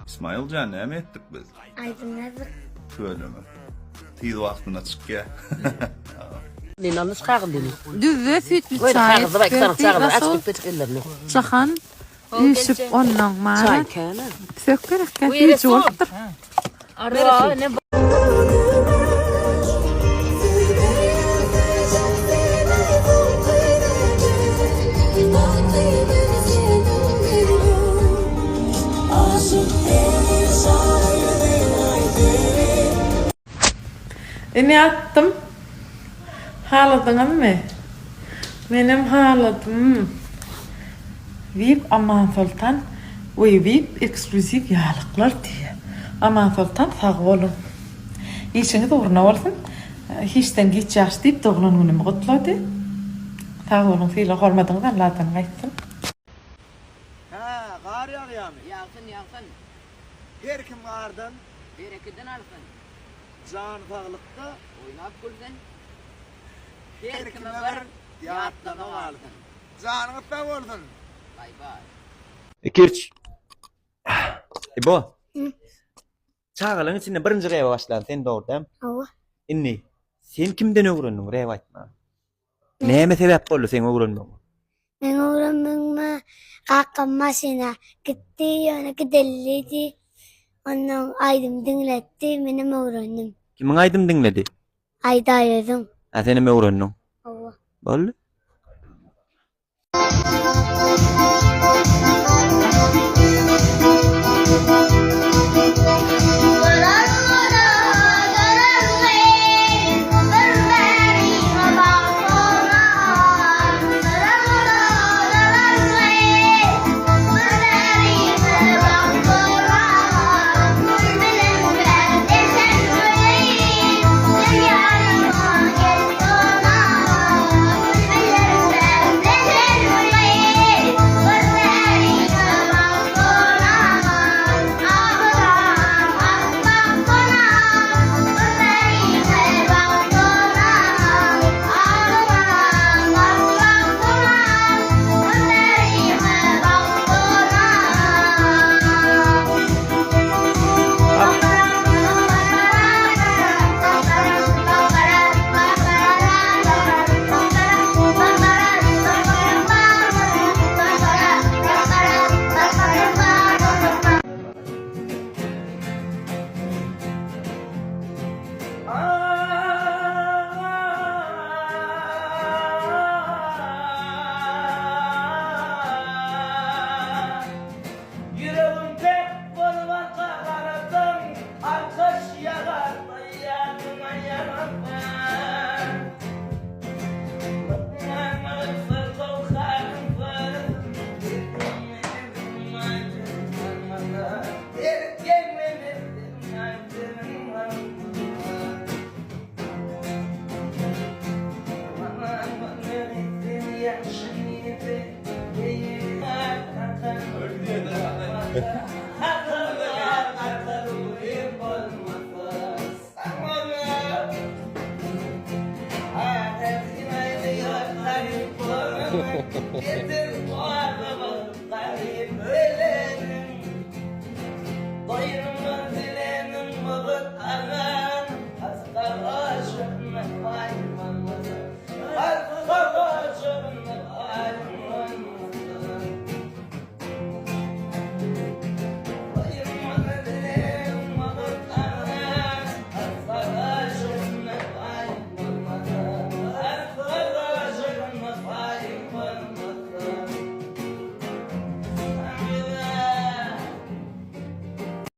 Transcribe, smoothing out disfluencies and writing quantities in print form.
Ismail jan näme etdik biz? Aýdym ýazdyk. Tüweleme. Tiz wagtynda çykýa. Düzde süýtli çaý eksperti Rasul Jahan üýşüp onnoň mana Tüfek gerekkä süýji bolupdyr. Ine atdym. Haladyňyzmy? Menem haladym. Vip Amansoltan we Vip ekskluziw ýarlyklar diýýär. Amansoltan sag boluň. Işiňiz ugruna bolsun. Hiçden giç ýaş diýip doglan günümi gutlady. Sag boluň sylag hormatyňyz Alladan gaýtsyn. Hä, gar ýagýamy? Ýagsyn, ýagsyn. Her kim gardan. Berekedin alsyn. Jany saglykda. Oýnap gülsün. Her kime bir ýatlama galsyn. Janyňyz sag bolsun. Baý baý. Iki üç. İbo. Çagalaryň içinde birinji rebe başlan sen dogry dämi? Hawa. Indi sen kimden öwrendiň rep aýtmagy? Näme sebäp boldy seň öwrenmegiňe? Meň öwrenmegime kakam maşyna gitdi, ýöne gidelidi. Ondan aýdym diňletdi, menem öwrendim. Kimiň aýdym diňledi? Aýdaý özüň. Ha senem öwrendiň. Hawa. Boldy.